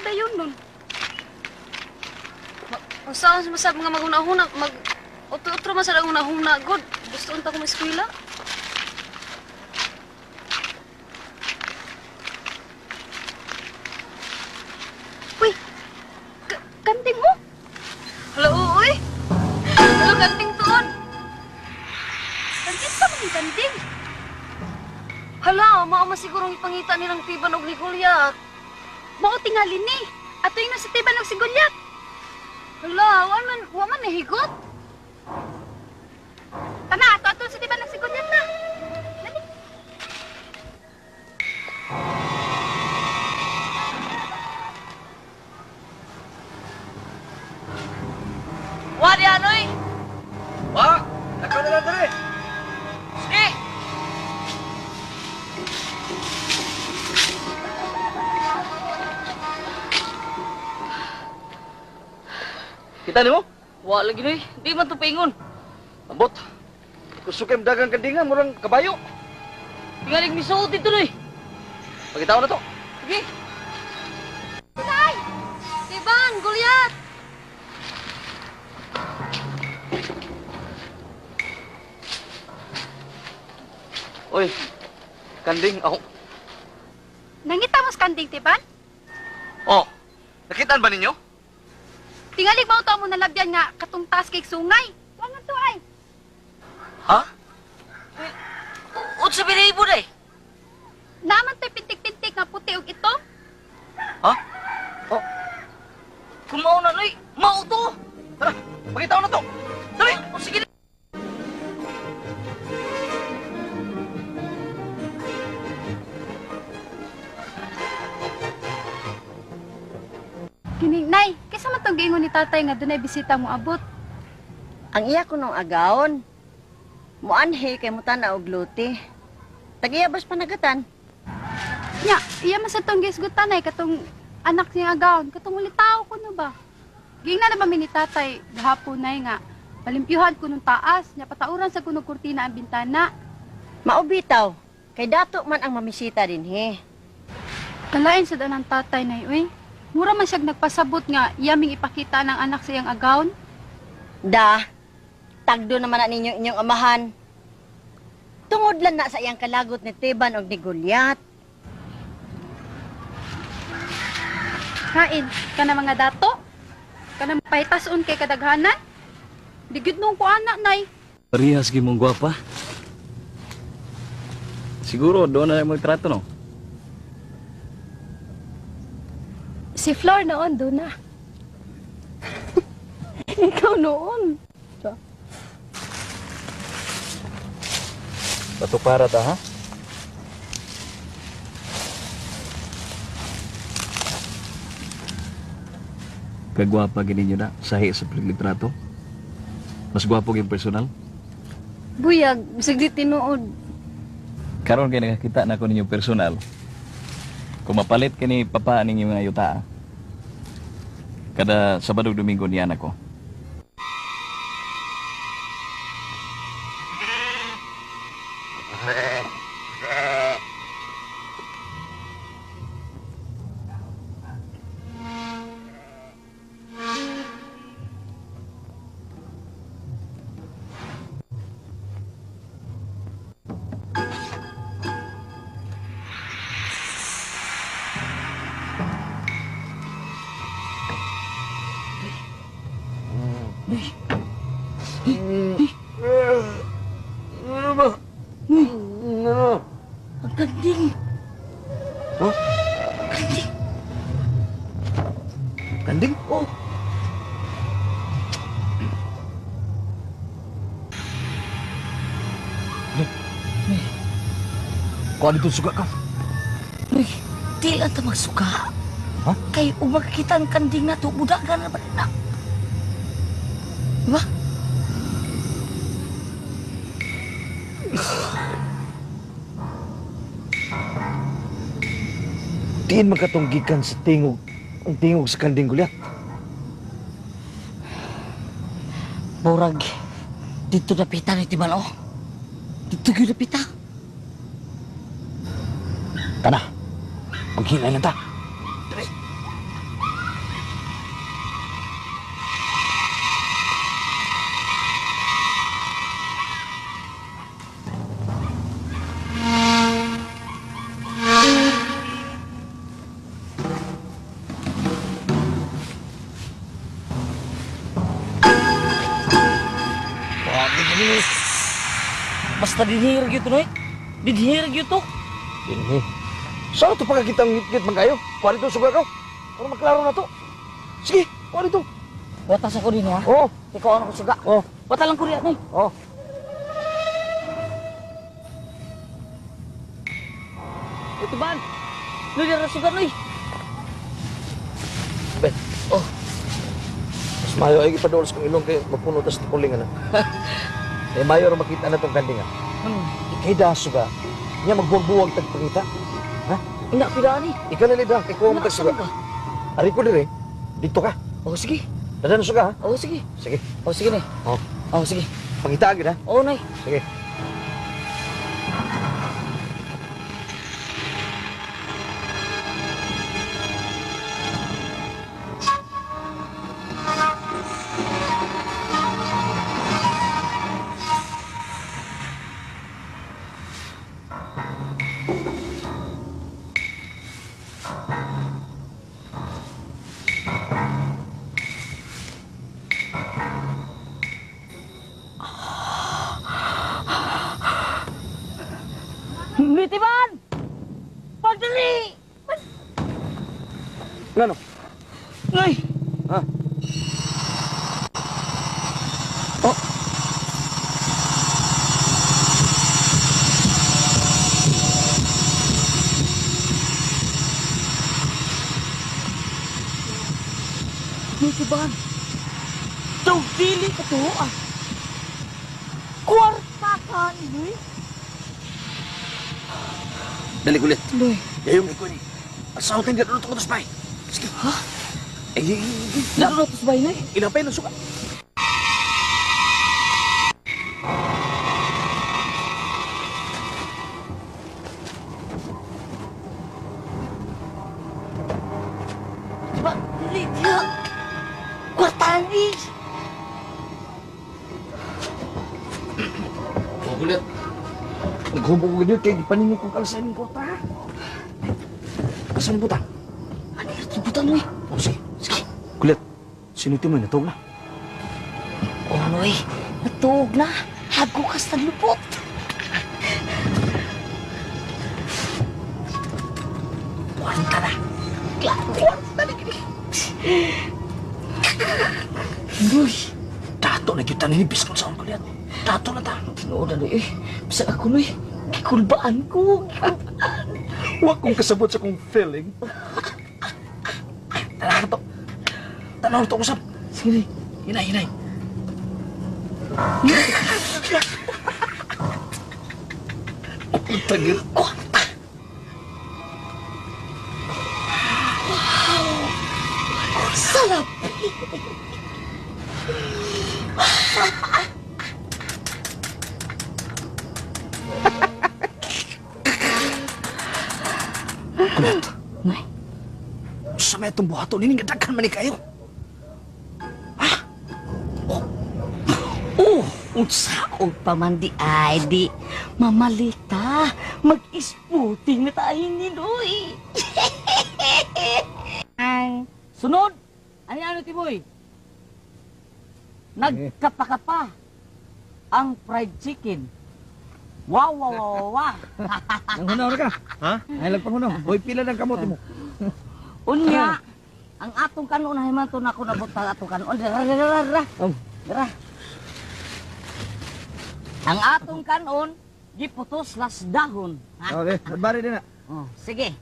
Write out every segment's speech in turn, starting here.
dayon nun. Ang saan masab nga maghuna-huna, mag otro-otro man sa huna-huna god. Gusto unta ko eskwela. Uy, kanting mo. Hala, uy. Hala, kanting tuon. Kanting pa man kanting. Hala, mao man siguro ang ipangita nilang Tiban og ni Goliath. Mao tingali ni. Ato yung nasa Tiban og si Goliath. Hala, wa man nahigot. Tana, ato sa Tiban og si Goliath na. Dali. Wa di anoy. Wa, nakaw na lang dali. Sige. Kita nimo? Wa lagi noy, di man to paingon. Ambot. Gusto kay dagang kandingan murang kabayo. Tingalig misuot dito noy. Pagitaw na to. Sige. Tay! Tiban, Goliath. Oy. Kanding ako. Nangita mo sa kanding, Tiban? Oh. Nakitaan ba ninyo? Tingalig mao to mo nalabyan nga katong taas kay sungay. Wa man to ay. Ha? Unsa binibo day? Naman to'y pintik-pintik nga puti og ito. Ha? Oh. Kung mao na noy, mao to. Tara, pagitaw na to. Dali. O sige. Kining nay, kaysa man tong giingon ni tatay nga dunay bisita mo abot. Ang iya ko nung agawon. Muanhi kay mutan-aw og luti. Tagiya bas panagatan. Nya, iya man sa tong gisgutan ay katong anak niya agawon, katong ulitaw ko no ba. Giingnan na ba mi ni tatay gahapon nay nga palimpyuhan ko nung taas, nya patauran sa kuno kurtina ang bintana. Mao bitaw, kay dato man ang mamisita dinhi. Kalain sa danang tatay nay uy. Mura man siyag nagpasabot nga iyaming ipakita ng anak sa iyang agawon. Da, tagdo naman na ninyo inyong amahan. Tungod lang na sa iyang kalagot ni Teban og ni Goliath. Kain, kana mga dato. Kana pahitason kay kadaghanan. Digid nung ko anak nay. Parehas gyud mong gwapa. Siguro doon na magtrato no. Si Flor noon doon na. Ikaw noon. Patupara ta ha? Kagwapa gini ninyo na sahi sa paglitrato. Mas gwapo gyud personal. Buyag, bisag di tinuod. Karon kay nakakita na ko ninyo personal. Kung mapalit kini papa ninyo mga yuta. Kada Sabado ug Domingo niya nako. Ano ba? Ano? Ang kanding. Huh? Kanding. Kanding? Oh. Kuha dito suka ka. Uy, di lang ta magsuka. Ha? Kay umakita ang kanding na to, budagan na ba na? Diba? Diin magkatong gikan sa tingog, ang tingog sa kanding Goliath. Murag, dito napita ni Tiban, oh. Dito gyud napita. Tana, maghinay lang ta. Basta dinhir gyud to, Noy. Dinhir gyud to. Dinhi. Saan ito pagkakita ang ngit-ngit man kayo? Kuha dito suga ka. Para maklaro na to. Sige, kuha dito. Watas ako din, ha? Oo. Ikaw ano ko suga. Oo. Wata lang ko riyan, Noy. Oo. Ito ba? Noy, dara suga, Noy. Ben. Oh. Mas mayo ay ipadolos kong ilong kay mapuno tas kulingan na. Eh mayo ra makita na tong kanding ah. Ano? Ikay da suga. Nya magbuwag-buwag tag pangita. Ha? Ina pila ni. Ikaw na lida kay kuha mo tag suga. Ari ko dire. Dito ka. Oh, sige. Dada na suga ha. Oh, sige. Sige. Oh, sige ni. Oh. Oh, sige. Pangita gyud ha. Oh, Noy. Sige. Mitiban! Pagdali! Ngano? Noy! Ha? Oh. Mitiban! Daw dili ka to ah! Kwarta ka ni Noy! Dali kulit. Noy! Yayong ikaw ni. Asaw tayo dito ko bay. Sige. Ha? Eh, Narutos ba yun eh? ilapay ng suka. Diba? Dili diha! Kwarta ni! Oh, kulit. Naghubog ko ganyan kay paningo kong kalasan ng kota. Asan yung buta? Ano yung buta mo eh? Oh, sige. Sige. Kulit, sinuti mo yun, natog na. Oh, Noy. Natuog na. Hago ka sa lupot. Kwarta na. Klaro. Kwarta na gini. Noy. Dato na kita ninipis kung saan kulit. Dato na ta. Tinuod na, Noy. Eh, bisag ako, Noy. Gikulbaan ko. Gikulbaan. Huwag kong kasabot sa kong feeling. Tanaw na to. Tanaw na to, usap. Sige, Noy. Hinay, hinay. Tagil. Kwarta. Wow! Sarap! Kulit. Noy. Sa may itong buhato, nining daghan man ni kayo. Oh, unsaon pa man di ay di mamalita, mag-isputing na tayo ni Noy. Ang sunod, ano ano Tiboy? Nagkapakapa ang fried chicken. Wow, wow, wow, wow. Nanghunaw na ka? Ha? Ay, lagpanghunaw. Hoy, pila ng kamote mo. Unya, ang atong kanon ay man to na ako nabutang atong kanon. Dara, dara, dara. Oh. Dara. Ang atong kanon, giputos las dahon. Ha? Okay, bari din na. Oh, sige.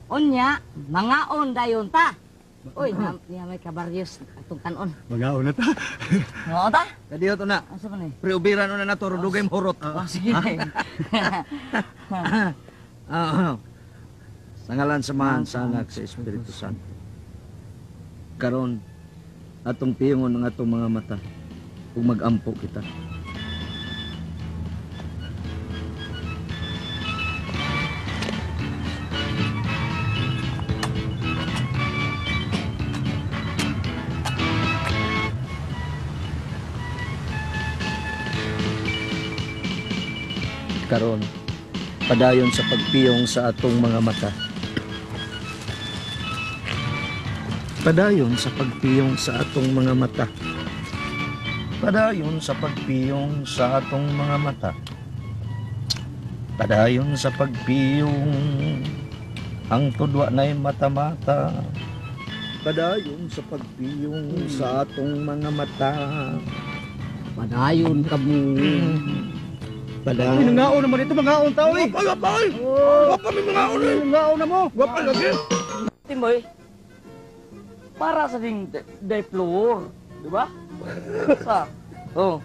Unya, mangaon dayon ta. Uy, niya may kabaryos atong kanon. Magaon na ta. Oo ta? Kadiyo to na. Asa man eh? Preobiran na nato, rudugay mo hurot. Oh, sige. Sa ngalan sa Amahan, sa Anak, sa Espiritu Santo. Karon, atong piyongon ang atong mga mata ug magampo kita. Karon, padayon sa pagpiyong sa atong mga mata. Padayon sa pagpiyong sa atong mga mata. Padayon sa pagpiyong sa atong mga mata. Padayon sa pagpiyong, ang tudwa na'y mata-mata. Padayon sa pagpiyong sa atong mga mata. Padayon ka mo. Padayon. Mangaon naman ito, mangaon tao eh. Wapa, wapa, oy! Wapa, may mangaon, oy! Mangaon na mo. Wapa, lagi! Timoy, para sa ding day floor, di ba? Sa, oh.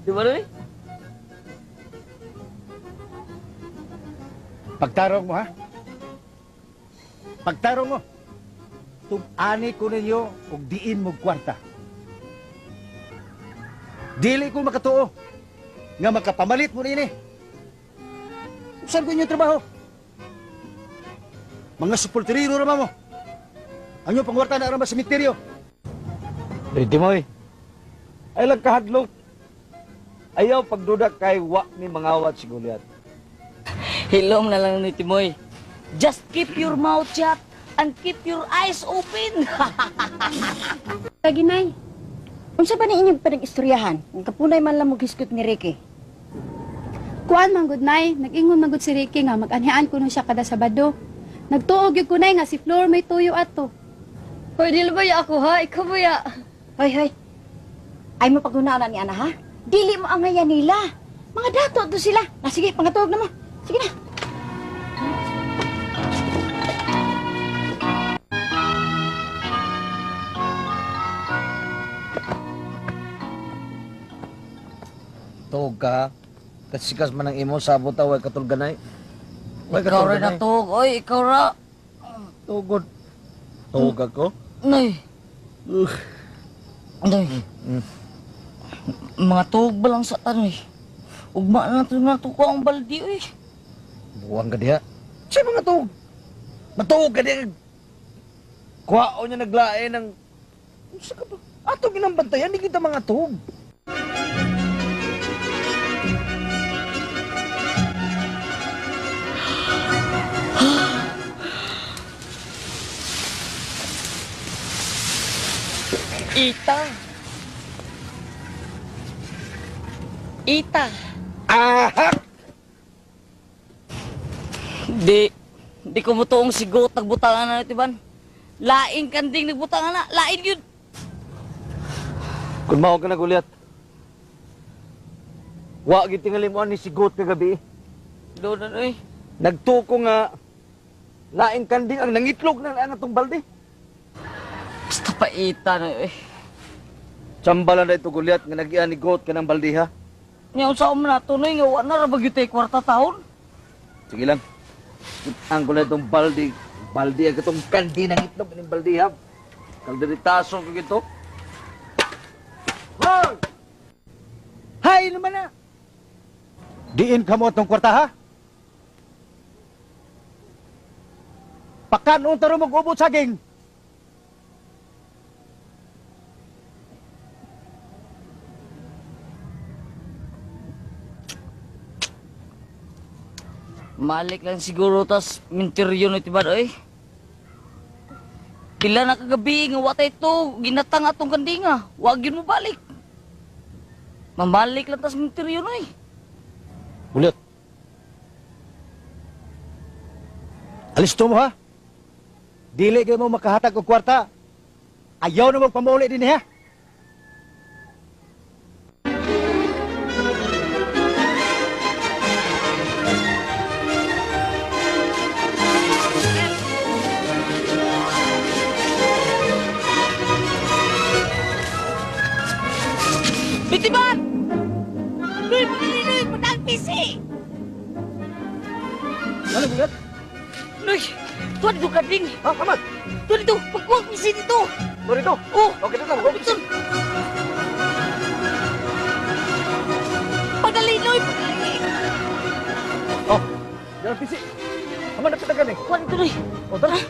Di ba, Noy? Pagtarong mo ha? Pagtarong mo. Tug-ani ko ninyo og diin mo kwarta. Dili ko makatuo nga makapamalit mo nini. Saan ko inyong trabaho? Mga sepulturero ra mo. Ang inyong pangwarta na ra sa sementeryo. Hey, Timoy. Ay lang kahadlok. Ayaw pagduda kay wa ni mangawat si Goliath. Hilom na lang ni Timoy. Just keep your mouth shut and keep your eyes open. Lagi, Nay. Unsa ba ni inyong pinag-istoryahan? Ang kapunay man lang mo gisgot ni Ricky. Kuan man gud, Nay. Nag-ingon man gud si Ricky nga mag-anhian kuno siya kada Sabado. Nagtuog gyud ko, Nay, nga si Flor may tuyo ato. Hoy, dili ba ya ako ha? Ikaw ba ya? Hoy, hoy. Ay mo pagunaan ni Ana ha? Dili mo angayan nila. Mga dato to sila. Ah, sige, pangatuog na mo. Sige na. Tuog ka. Kasikas man ang imo sabot ta way katulganay. Way Ikaw ra na tuog, oy, ikaw ra. Tugod. Tuog ako. Nay. Nay. Mga tuog ba lang sa tanoy? Ugma na to na to ko ang baldi, oy. Buwang ka diha. Siya mga tuog. Matuog ka diha. Kuwao niya naglae ng... Unsa ka ba? Ato ginambantayan, di kita mga tuog. Ita. Ita. Ahak! Di ko mo tuong sigot nagbutangan na tiban. Laing kanding nagbutangan na, lain yun. Kung mao ka na gulyat. Wa gid tingali mo ni sigot kagabi. Doon na oy. Nagtuko nga laing kanding ang nangitlog na ang atong balde. Basta pa ita na oy. Tsambala na ito gulyat nga nagian ni got ka ng balde ha. Nya unsa man na tunoy nga wa na ra ba gyud tay kwarta taon? Sige lang. Ang ko na itong balde. Balde ang itong kandi ng itlog ng balde ha. Kalderitaso ko ito. Hoy! Hay naman na! Diin ka mo atong kwarta ha? Pakanon taro mag-ubot saging. Malik lang siguro tas minteryo na tiban oy. Pila na kagabi nga wa tay to ginatang atong kandinga. Wa gyud mo balik. Mamalik lang tas minteryo noy. Ulit. Alis to mo ha. Dili kayo mo makahatag og kwarta. Ayaw na magpamuli din ha. Bitiban! Luy, pagdali, Luy! Padang pisi! Ano gulyat? Luy! Tuwan dito kanding! Ha, amat! Tuwan dito! Pagkuha pisi dito! Mo rito! Oh! Okay na lang. Ito! Pagdali, Luy! Pagdali! Oh, yan ang pisi. Aman na pitagan eh. Tuwan dito, Luy! Oh, tara.